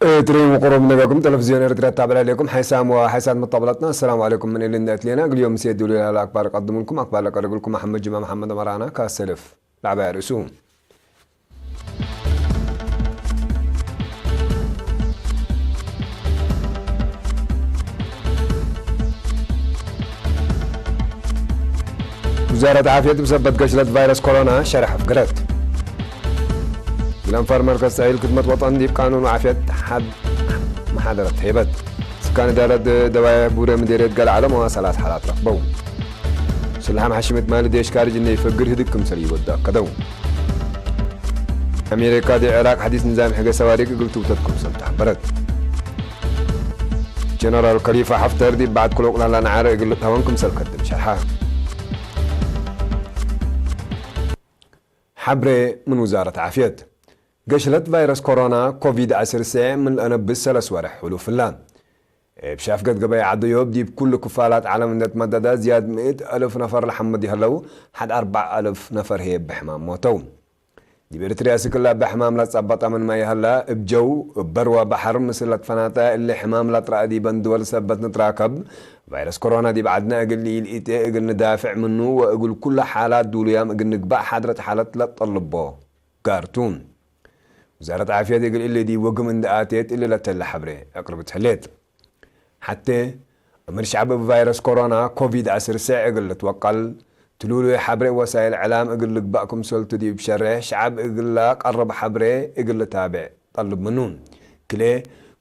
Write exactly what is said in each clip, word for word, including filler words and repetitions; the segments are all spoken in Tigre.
እትሪን ወቅሩብ ነገርኩም ቴሌቪዝዮን ኤረትርያ ትታብዕ ለሌኩም ሓይሳም ወሓይሳት መጣብለትና። አሰላሙ ዐለይኩም ምን እሊ እንዴ እትሌና እግል ዮም ምሴ ዱሉ ለሀለ አክባር ቀድሙልኩም። አክባር ለቀርግልኩም መሐመድ ጅማ መሐመድ አመራና ካሰልፍ ለዐባይ ርእሱ። ውዛረት ዓፍየት ብሰበት ገሽለት ቫይረስ ኮሮና ሸርሕ አፍግረት። እግል አንፋር መርከዝ ተእሂል ክድመት ወጠን ዲብ ቃኑን ወዓፍየት ሓድ መሓደረት ሄበት። ስካን እዳረት ደዋየ ቡሬ ምዴርየት ገልዓሎ መዋሰላት ሓላት ረክበው። ስልሓም ሓሽመት ማሊ ዴሽ ካርጅ እንዴ ኢፈግር ህድግ ክምሰል ኢወዱ አከደው። አሜሪካ ዲብ ዒራቅ ሐዲስ ንዛም ሕገ ሰዋሪቅ እግል ትውተት ክምሰል ተሐበረት። ጀነራል ከሊፋ ሐፍተር ዲብ በዐድ ክሎቅ ለህላ ነዓረ እግል ልትሀወን ክምሰል ከድም ሸርሐ። ሐብሬ ምን ውዛረት ዓፍየት። ገሽለት ቫይረስ ኮሮና ኮቪድ ዐስር ሴዕ ምን ለአነብስ ሰለስ ወሬሕ ሕሉፍ ህላ። እብ ሻፍገት ገበይ ዐደዮብ ዲብ ኩሉ ክፋላት ዐለም እንዴ ትመደደ ዝያድ ምእት አልፍ ነፈር ለሐምድ ይሀለው፣ ሐድ አርበዕ አልፍ ነፈር ህዬ እብ ሕማም ሞተው። ዲብ ኤሪትርያ እስክ እለ እበ ሕማም ለጸበጠ ምንመ ይሀለ፣ እብ ጀው፣ እብ በር ወበሐር ምስል ለትፈናተ እሊ ሕማም ለትረአ ዲበን ድወል ሰበት ንትራከብ፣ ቫይረስ ኮሮና ዲብ ዐድነ እግል ኢልኢጤ እግል ንዳፍዕ ምኑ ወእግል ኩለ ሓላት ዱሉያም እግል ንግባእ ሓድረት ሓለት ለጠልቦ ጋር ቱ። ውዛረት ዓፍየት እግል እሊ ዲብ ወግም እንዴ አቴት እሊ ለተለ ሐብሬ አቅርብት ህሌት። ሐቴ፣ እምር ሸዕብ እብ ቫይረስ ኮሮና ኮቪድ ዐስር ሴዕ እግል ልትወቀል፣ ትሉሉይ ሐብሬ ወሳይል ዕላም እግል ልግባእ ክምሰልቱ ዲብ ሸሬሕ ሸዕብ እግል ለቀርብ ሐብሬ እግል ልታቤዕ ጠልብ ምኑ። ክልኤ፣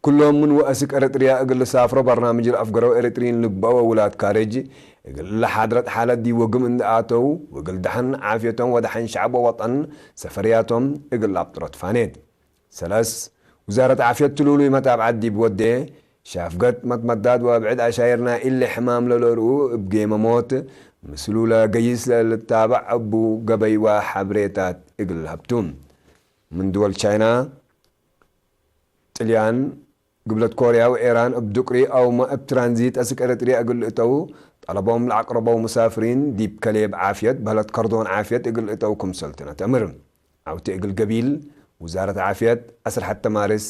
ኩሎም ምን ወአስክ ኤረትርያ እግል ልሳፍሮ በርናምጅ ለአፍገረው ኤረትርይን ልግበኦ ወውላድ ካርጅ፣ እግል እለ ሓድረት ሓለት ዲብ ወግም እንዴ አተው፣ ወእግል ደሐን ዓፍየቶም ወደሐን ሸዕብ ወወጠን ሰፈርያቶም እግል ለአብጥሮ ትፋኔት። ሰለስ፣ ውዛረት ዓፍየት ትሉሉይ መታብዐት ዲብ ወዴ፣ ሻፍገት መትመዳድ ወብዕድ አሻይር ናይ እሊ ሕማም ለለርኡ እብ ጌመ ሞት ምስሉ ለገይስ ለልታበዕ እቡ ገበይ ወሐብሬታት እግል ለሀብቱ። ምን ድወል ቻይና፣ ጥልያን፣ ግብለት ኮርያ ወኤራን እብ ዱቅሪ አውመ እብ ትራንዚት አስክ ኤረትርያ እግል ልእተው ጠለቦም ለአቅረበው ሙሳፍሪን ዲብ ከሌብ ዓፍየት በህለት ከርዶን ዓፍየት እግል ልእተው ክምሰልትነ ተእምር። ዐውቴ እግል ገቢል፣ ውዛረት ዓፍየት፣ ዐስር ሐተ ማርስ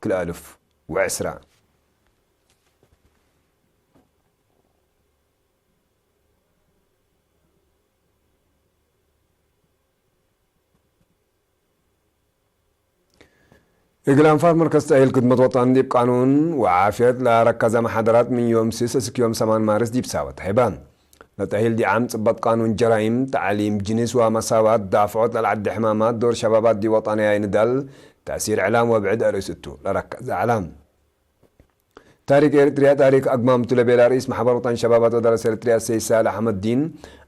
ክልኤ አልፍ ወዕስራ። እግል አንፋር መርከዝ ተእሂል ክድመት ወጠን ዲብ ቃኑን ወዓፍየት ለአረከዘ መሓደራት ምን ዮም ስስ እስክ ዮም ሰማን ማርስ ዲብ ሳወት ሀይበ። ለተእሂል ዲዓም ጽበጥ ቃኑን ጀራይም፣ ተዕሊም፣ ጅንስ ወመሳዋት፣ ዳፍዖት ለልዓዲ ሕማማት፣ ዶር ሸባባት ዲብ ወጠንያይ ንዳል፣ ተእሲር እዕላም ወብዕድ አርእስ እቱ ለረከዘ ዐለ። ታሪክ ኤሪትርያ ታሪክ አግማምቱ ለቤላ ርኢስ መሕበር ወጠን ሸባባት ወደረሰ ኤሪትርያ ሰይድ ሳልሕ አሕመድዲን፣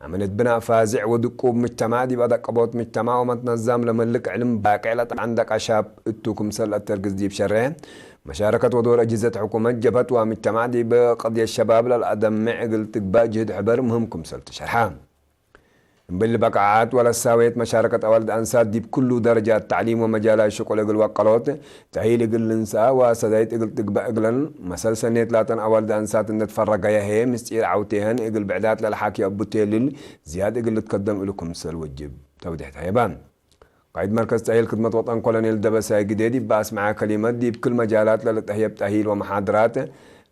አመነት ብናእ ፋዝዕ ወድቁብ ምጅተማዕ ዲብ አደቀቦት ምጅተማዕ ወመትነዛም ለመልክ ዕልም ባቄዕ ለጠዐንደቀ ሻብ እቱ ክምሰል ለአተርግዝ ዲብ ሸሬ፣ መሻረከት ወዶር አጅህዘት ሕኩመት፣ ጀብሀት ወምጅተማዕ ዲብ ቀድየት ሸባብ ለልአደምዕ እግል ትግባእ ጅህድ ሕበር ምህም ክምሰል ትሸርሐ። እምብል በቃዓት ወለሳዌት መሻረከት አዋልድ አንሳት ዲብ ክሉ ደረጃት ተዕሊም ወመጃላት ሽቁል እግል ወቀሎት፣ ተእሂል እግል ልንሰአ ወሰዳይት እግል ትግበእ እግለን መሰል ሰኔት ላተን አዋልድ አንሳት እንዴ ትፈረገየ ህዬ ምስጢር ዐውቴሀን እግል ብዕዳት ለልሓክየ እቡ ቴልል ዝያድ እግል ልትከደም እሉ ክምሰል ወጅብ ተውዴሕ ተሀይበ። ቃይድ መርከዝ ተእሂል ክድመት ወጠን ኮሎኔል ደበሳይ ግዴ ዲብ አስመዐ ከሊመት፣ ዲብ ክል መጃላት ለልትአህየብ ተእሂል ወመሓደራት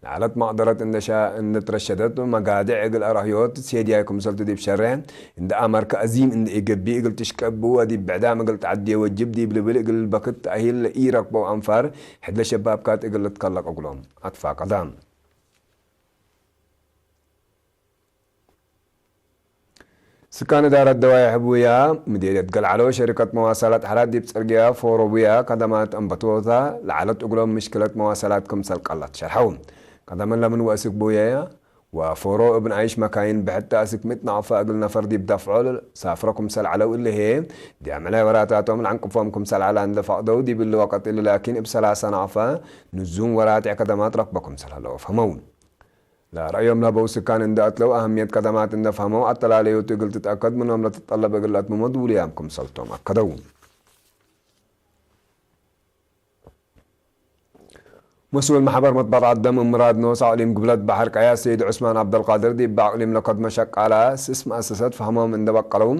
ለዐለት መቅደረት እንዴ ሻ-፣ እንዴ ትረሸደት፣ መጋድዕ እግል አረህዮት ሴድያይ ክምሰልቱ ዲብ ሸሬሕ እንዴ አመርከ፣ አዚም እንዴ ኢገብእ እግል ትሽቀብ ወዲብ ብዕዳም እግል ተዐዴ ወጅብ ዲብ ልብል እግል በክት ተእሂል ለኢረክበው አንፋር፣ ሕድ ለሸባብካት እግል ልትከለቅ እግሎም አትፋቀደ። ስካን እዳረት ደዋይሕ ቡያ፣ ምዴርየት ገልዓሎ፣ ሸሪከት መዋሰላት ሐራት ዲብ ጽርግያ ፎሮ ቡያ፣ ከደማት አንበቶታ ለዐለት እግሎም ምሽክለት መዋሰላት ክምሰል ቀለት ሸርሐው። ከደመን ለምን ወእስክ ቡያ ወፎሮ እብ ነአይሽ መካይን ብሕተ አስክ ምእት ናቅፈ እግል ነፈር ዲብ ደፍዖ ሳፍሮ ክምሰል ዐለው እሊ ህዬ፣ ዲብ ምዕላይ ወራታቶም ለዐንቅፎም ክምሰል ዐለ እንዴ ፈቅደው፣ ዲብ እሊ ወቀት እሊ ላኪን እብ ሰላሰ ናቅፈ ንዙም ወራትዕ ከደማት ረክበ ክምሰል ሀለው አፍሀመው። ለረአዮም ለሀበው ስካን እንዴ አትለው፣ አህምየት ከደማት እንዴ ፈሀመው፣ አተላለዮቱ እግል ትትአከድ ምኖም ለትጠለብ እግል ለአትምሞ ድውልያም ክምሰልቶም አከደው። መስኡል መሕበር መትበርዐት ደም እምራድ ኖስ አቅሊም ግብለት በሐር ቀያስ ሰይድ ዑስማን ዐብደልቃድር፣ ዲብ አቅሊም ለከድመ ሸቃላ ስስ መአሰሰት ፈሀሞም እንዴ በቀለው፣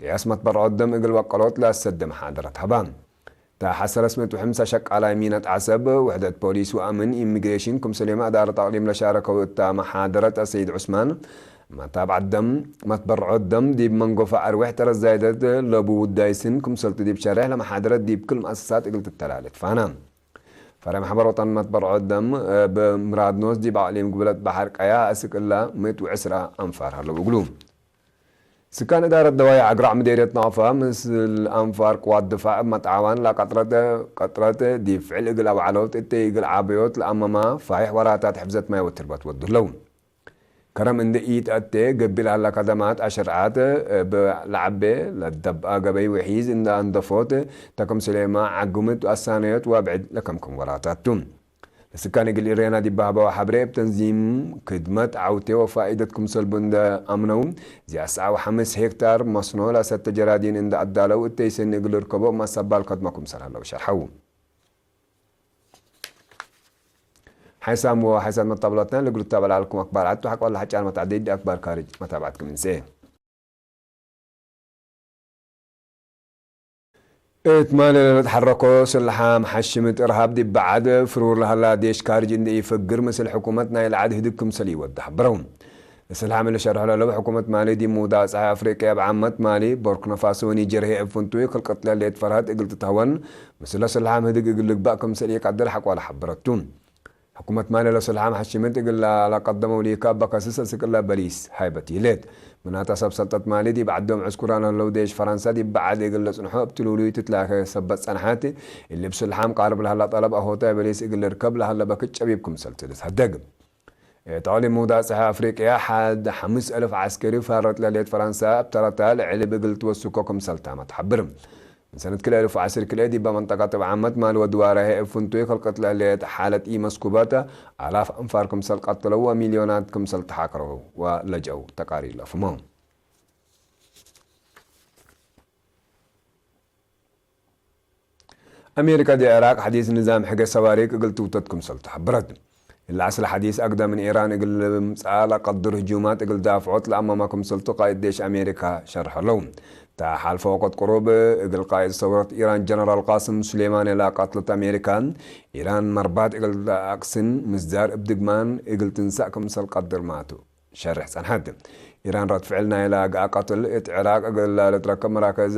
ቅያስ መትበርዐት ደም እግል በቀሎት ለአሰዴ መሓደረት ሀበ። ተ ሐሰ ሰለስ ምእት ወሐምሳ ሸቃላይ ሚነት ዐሰብ፣ ውሕደት ፖሊስ ወአምን፣ ኢሚግሬሽን፣ ክምሰልዮም አዳረት አቅሊም ለሻረከው እተ መሓደረት አሰይድ ዑስማን፣ መታብዐት ደም፣ መትበርዖት ደም ዲብ መንጎፈ አርዌሕ ተረት ዛይደት ለቡ ውዳይ ስን ክምሰልቱ ዲብ ሸሬሕ ለመሓደረት ዲብ ክል መአሰሳት እግል ትተላሌ ትፋና። ፈሬ መሕበር ወጠን መትበርዖት ደም እብ ምራድኖስ ዲብ አቅሊም ጉብለት በሐር ቀያ አስክ እላ ምእት ወዕስራ አንፋር ሀለው እግሉ። ስካን እዳረት ደዋይ አግራዕ ምዴርየት ናፋ ምስል አንፋር ቅዋት ድፋዕ እብ መትዓዋን ለቀጥረተ ቀጥረት ዲብ ፍዕል እግል አውዓሎት እተ እግል ዓበዮት ለአመማ ፋይሕ ወራታት ሕፍዘት ማይ ወትርበት ወዱ ህለው። ከረም እንዴ ኢተአቴ፣ ገቢል ሀላ ከደማት አሸርዓት እብ ለዐቤ ለደብአ ገበይ ወሒዝ እንዴ አንደፎት፣ ተክም ስሌማ፣ ዐግምት፣ አሳነዮት ወአብዕድ ለከምክም ወራታት ቱ። ለስካን እግል ኢሬና ዲብ በሀበው ሐብሬ፣ እብ ተንዚም ክድመት ዐውቴ ወፋኢደት ክምሰልቡ እንዴ አምነው፣ ዚ አስዐ ወሐምስ ሄክታር መስኖ ለሰተ ጀራዲን እንዴ አዳለው፣ እተይ ሰኒ እግል ልርከቦ መሰባል ከድመ ክምሰል ሀለው ሸርሐው። ሓይሳም ወሓይሳት መጣብሎትና ለእግል ትታበል አልኩም አክባር ዐድ ወሐቆ ለሐጫን መትዐደይ ዲብ አክባር ካርጅ መታብዐትኩም እንሴ። እት ማሌ ለልትሐረኮ ስልሓም ሐሽምት እርሃብ ዲብ በዐድ ፍሩር ለሀላ ዴሽ ካርጅ እንዴ ኢፈግር ምስል ሕኩመት ናይለ ዐድ ህድግ ክምሰል ኢወድ ሐበረው። ለሰልሓም እለ ሸርሖ ለለው ሕኩመት ማሊ ዲብ ምውዳቅ ጸሓይ አፍሪቅያ እብ ዓመት ማሊ፣ ቦርክኖ ፋሶ ወኒጀር ህይ እብ ፍንቱይ ክልቅት ለህሌት ፈርሀት እግል ትትሀወን፣ ምስለ ሰልሓም ህድግ እግል ልግባእ ክምሰል ኢቀድር ሐቆለ ሐበረቱ። ሕኩመት ማሊ ለሰልሓም ሐሽምት እግል ለቀደመው ሊካ እበ ከስስ አስክ እለ በሊስ ሃይበት ይህሌት። ምናተ ሰብ ሰልጠት ማሊ ዲብ ዐዶም ዕስኩራን ለህለው ዴሽ ፈረንሳ ዲብ በዐድ እግል ለጽንሖ እብ ትሉሉይ ትትላከ ሰበት ጸንሐት። እሊ እብ ሰልሓም ቃርብ ለሀላ ጠለብ አሆታይ በሊስ እግል ልርከብ ለሀለ በክት ጨቢብ ክምሰል ትትሀደግ። እት አቅሊም ምውዳቅ ጸሓይ አፍሪቅያ ሐድ ሐምስ አልፍ ዐስከሪ ፋረት ለህሌት ፈረንሳ እብ ተረታ ለዕልብ እግል ትወስኮ ክምሰል ታመ ተሐብር። ምን ሰነት ክልኤ አልፍ ወዐስር ክልኤ ዲበ መንጠቀት እብ ዓመት ማል ወድዋረ ህይ እብ ፍንቱይ ክልቅት ለህሌት ሓለት ኢመስኩበት አላፍ አንፋር ክምሰል ቀተለው ወሚልዮናት ክምሰል ተሓከረው ወለጀው ተቃሪር ለፍሞ። አሜሪካ ዲብ ዕራቅ ሐዲስ ንዛም ሕገ ሰዋሪቅ እግል ትውተት ክምሰል ተሐብረት። እለ አስለ ሐዲስ አግደ ምን ኢራን እግል ልምጸአ ለቀድር ህጁማት እግል ዳፍዖት ለአመመ ክምሰልቱ ቃእድ ዴሽ አሜሪካ ሸርሐ ለው። ተ ሐልፈ ወቅት ቅሩብ እግል ቃእድ ሰውረት ኢራን ጀነራል ቃስም ሱሌማኒ ለአቃትለት አሜሪካ፣ ኢራን መርባት እግል ተአቅስን ምስዳር እብ ድግማን እግል ትንሳእ ክምሰል ቀድር ማቱ። ሸርሕ ጸንሐት። ኢራን ረድ ፍዕል ናይለ ገአ ቀትል እት ዕራቅ እግል ልትረከብ መራከዝ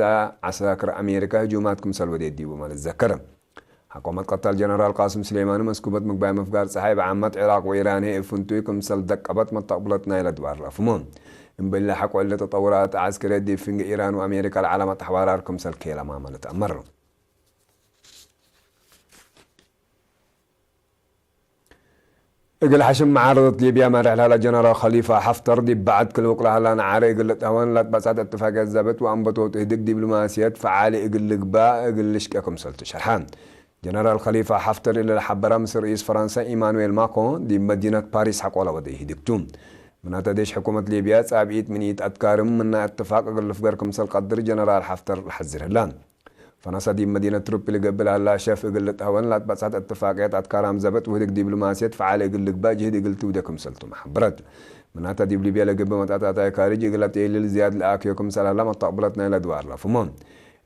ዐሳክር አሜሪካ ህጁማት ክምሰል ወዴት ዲቡ ማ ልትዘከር። ሐቆመት ቀታል ጀነራል ቃስም ሱሌማኒ መስኩበት ምግባይ መፍጋር ጸሓይ እብ ዓመት ዕራቅ ወኢራን ህይ እብ ፍንቱይ ክምሰል ደቀበት መተቅብለት ናይለ ድባር ለአፍሞ። እምበል ሐቆ እለ ተጠውራት ዐስከርየት ዲብ ፍንጌ ኢራን ወአሜሪካ ለዐለመት አሕዋራር ክምሰል ኬለማመ ልትአመር። እግል ሐሽም መዓረደት ሊብያ መርሕ ለሀላ ጀነራል ከሊፋ ሐፍተር፣ ዲብ በዐድ ክል ውቅ ለሀላ ነዓሪ እግል ልትሀወን ለአትበጻት እትፋቅየት ዘብጥ ወአንበቶት ህድግ ዲብሎማስየት ፈዓሊ እግል ልግባእ እግል ልሽቄ ክምሰልቱ ሸርሐ። ጀነራል ከሊፋ ሐፍተር እሊ ለሐበረ ምስል ርኢስ ፈረንሳ ኢማኑኤል ማክሮን ዲብ መዲነት ፓሪስ ሐቆ ለወደዩ ህድግ ቱ። ምናተ ዴሽ ሕኩመት ሊብያ ጻብኢት ምን ኢትአትካርም ምና እትፋቅ እግል ልፍገር ክምሰል ቀድር ጀነራል ሐፍተር ለሐዝር ህላ። ፈረንሳ ዲብ መዲነት ትሩፕሊ ገብእ ለሀላ ሸፍ እግል ልትሀወን ለአትበጽሐት እትፋቅየት አትካራም ዘብጥ ውህድግ ዲብሎማስየት ፈዓል እግል ልግባእ ጅህድ እግል ትውዴ ክምሰልቱመ ሐብረት። ምናተ ዲብ ሊብያ ለገብእ መጣጣታይ ካርጅ እግል አትኤልል ዝያድ ለአክዮ ክምሰል ሀላ መተቅብለት ናይለ ድዋር ለፍሞ።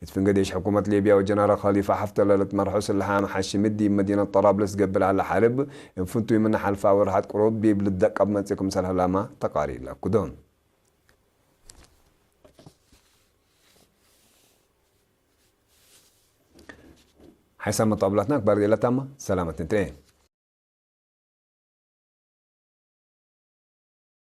እት ፍንጌ ዴሽ ሕኩመት ሊብያ ወጀነራል ከሊፋ ሐፍተር ለልትመርሖ ስልሓም ሐሽምት ዲብ መዲነት ጠራብልስ ገብእ ለሀላ ሐርብ እብ ፍንቱይ ምነ ሐልፋ ወርሐት ቅሩብ ዲብ ልትደቀብ መጽእ ክምሰል ሀላመ ተቃሪር ለአክዶ። ሓይሳም መጣብላትና አክባር ዴለታማ ሰላመት ንትሬ።